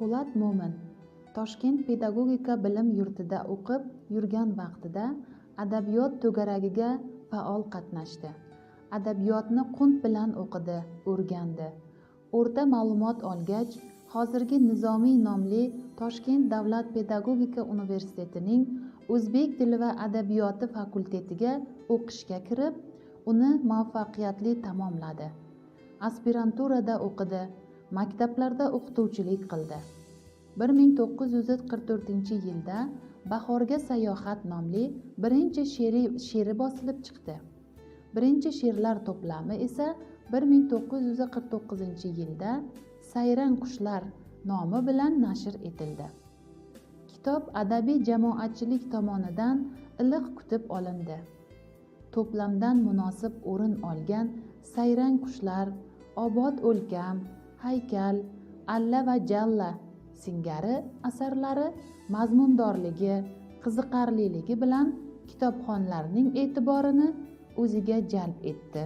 Po'lat Mo'min Toshkent pedagogika bilim yurtida o'qib yurgan vaqtida adabiyot to'garagiga faol qatnashdi. Adabiyotni qunt bilan o'qidi, o'rgandi. O'rta ma'lumot olgach, hozirgi Nizomiy nomli Toshkent davlat pedagogika universitetining o'zbek tili va adabiyoti fakultetiga o'qishga kirib, uni muvaffaqiyatli tamomladi. Aspiranturada o'qidi, maktablarda o'qituvchilik qildi. 1944-yilda "Bahorga sayohat" nomli birinchi she'ri bosilib chiqdi. Birinchi she'rlar to'plami esa 1949-yilda "Sayrang qushlar" nomi bilan nashr etildi. Kitob adabiy jamoatchilik tomonidan iliq kutib olindi. To'plamdan munosib o'rin olgan "Sayrang qushlar", "Obod o'lkam", "Haykal", "Alla va jalla" singari asarlari mazmundorligi, qiziqarliligi bilan kitobxonlarning e'tiborini o'ziga jalb etdi.